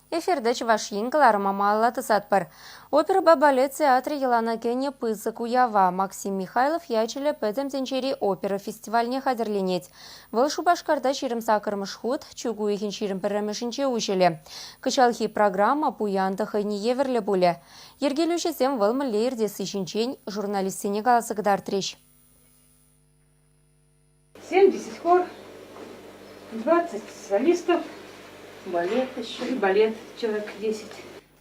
Эфирте Чӑваш Ен кӑларӑма малалла тӑсатпӑр. Оперӑпа балет театрӗ йӑлана кӗнӗ пысӑк уява Максим Михайлов ячӗллӗ Пӗтӗм тӗнчери опера фестивальне хатӗрленет. Вӑл Шупашкарта 28-мӗш хут чӳк уйӑхӗн 21-мӗшӗнче уҫӑлӗ. Кӑҫалхи программа пуян та хӑйне евӗрлӗ пулӗ. Йӗркелӳҫӗсем вӑл мӗнле иртесси ҫинчен журналистсене каласа кӑтартрӗҫ. 70 хор, 20 солистов, балет еще, балет человек 10.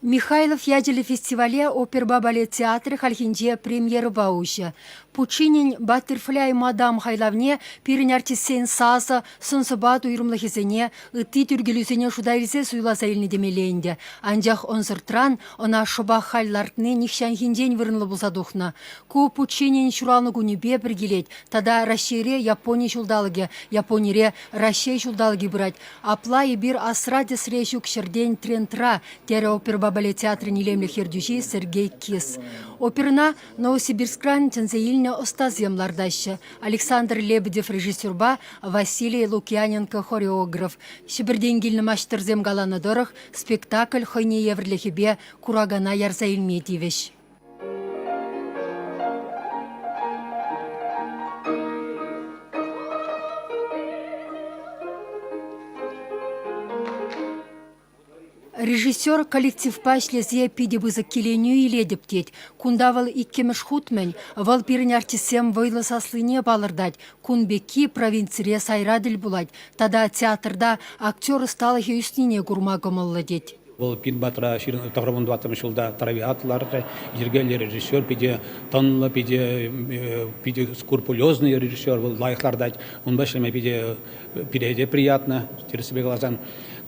Михайлов ячӗллӗ фестивале оперӑпа балет театрӗ хальхинче премьерӑпа уҫӗ. Пучинин «Баттерфляй мадам» хайлавне пирӗн артистсен сасӑ, сӑн-сӑпат уйрӑмлӑхӗсене, ытти тӳркелӳсене шута илсе суйласа илнӗ темелле ӗнтӗ. Анчах ӑнсӑртран ӑна шӑпах халь лартни нихҫанхинчен вырӑнлӑ пулса тухнӑ. Ку Пучинин ҫуралнӑ кунӗпе пӗр килет тата Раҫҫейре Япони ҫулталӑкӗ, Японире Раҫҫей ҫулталӑкӗ пырать. Апла эпир асра-тӗсре ҫук ҫӗртен трендра, терӗ оперӑпа балет театрӗн илемлӗх ертӳҫи Сергей Кис. Оперӑна Новосибирскран чӗнсе илнӗ ӑстасем лартаҫҫӗ. Александр Лебедев режиссерпа Василий Лукьяненко хореограф. Ҫӗпӗртен килнӗ маҫтӑрсем каланӑ тӑрӑх, спектакль хӑйне евӗрлӗхӗпе куракана ярса илме тивӗҫ. Режиссер коллективпа ӗҫлесе питӗ пысӑк киленӳ илетӗп тет. Кунта вӑл иккӗмӗш хут-мӗн. Вӑл пирӗн артистсем вӑйлӑ саслине палӑртать. Кун пекки провинцире сайра тӗл пулать тата театрта актер ӑсталӑхӗ ӳснине курма кӑмӑллӑ тет. Вӑл Пинбатра 94 ҫулта Травиат лартрӗ. Йӗркеллӗ режиссер, питӗ тӑнлӑ, питӗ, питӗ скрупулезный режиссер. Вӑл лайӑх лартать. Унпа ӗҫлеме питӗ пире те приятно, тӗрӗссипе каласан.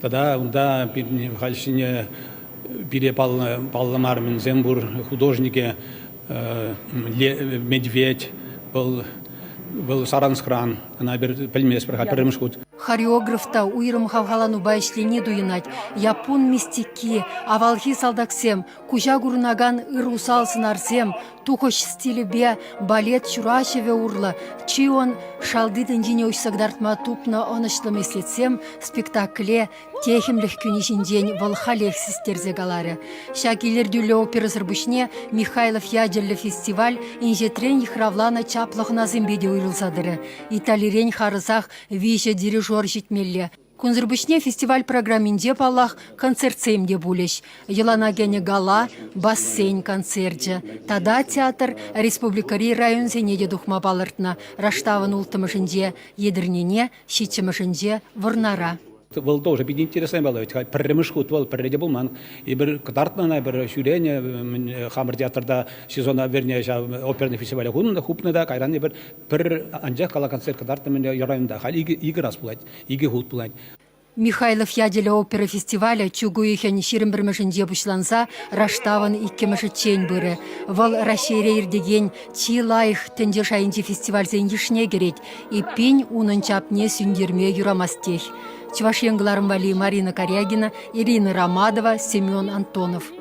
Тата унта халь ҫине пире паллӑ, паллӑ мар мӗнсем пур художникӗ Медведь, вӑл, вӑл Саранскран, ӑна эпир пӗлместпӗр-ха пӗрремӗш хут. Хореограф та уйрӑм хавхаланупа ӗҫлени туйӑнать. Яппун мистики, авалхи салтаксем, куҫа курӑнакан ыр-усал сӑнарсем, тухӑҫ стилӗпе балет ҫураҫӑвӗ урлӑ Чион шалти тӗнчине уҫса кӑтартма тупнӑ ӑнӑҫлӑ меслетсем спектакле техӗмлӗх кӳни ҫинчен вӑл халех систерсе каларӗ. Ҫак илӗртӳллӗ оперӑсӑр пуҫне Михайлов ячӗллӗ фестиваль инҫетрен йыхравланӑ чаплӑ хӑнасемпе те уйрӑлса тӑрӗ. Италирен харӑсах виҫӗ дирижер ҫитмелле. Кунсӑр пуҫне фестиваль программинче, паллах, концертсем те пулӗҫ. Йӑлана кӗнӗ гала, бассейн концерчӗ тата театр республикӑри районсене те тухма палӑртнӑ. Раштавӑн улттӑмӗшӗнче Етӗрнене, ҫиччӗмӗшӗнче Вӑрнара. Вӑл тоже питӗ интереслӗ япала вӗт. Пӗрремӗш хут вӑл пӗрре те пулман. Эпир кӑтартнӑ ӑна, эпир ҫӳренӗ, хамӑр театрта сезона верне ҫав оперный фестивале хунӑ, хупнӑ та, кайран эпир пӗр анчах гала-концерт кӑтартнӑ мӗнле районта. Халь икӗ раз пулать, икӗ хут пулать. Михайлов ячӗллӗ опера фестивалӗ чӳк уйӑхӗн 21-мӗшӗнче пуҫланса Раштавӑн иккӗмӗшӗччен пырӗ. Вӑл Раҫҫейре иртекен чи лайӑх тӗнче шайӗнчи фестивальсен йышне кӗрет. Эппин, унӑн чапне сӳнтерме юрамастех. Чӑваш Ен кӑларӑм валли Марина Карягина, Ирина Ромадова, Семен Антонов.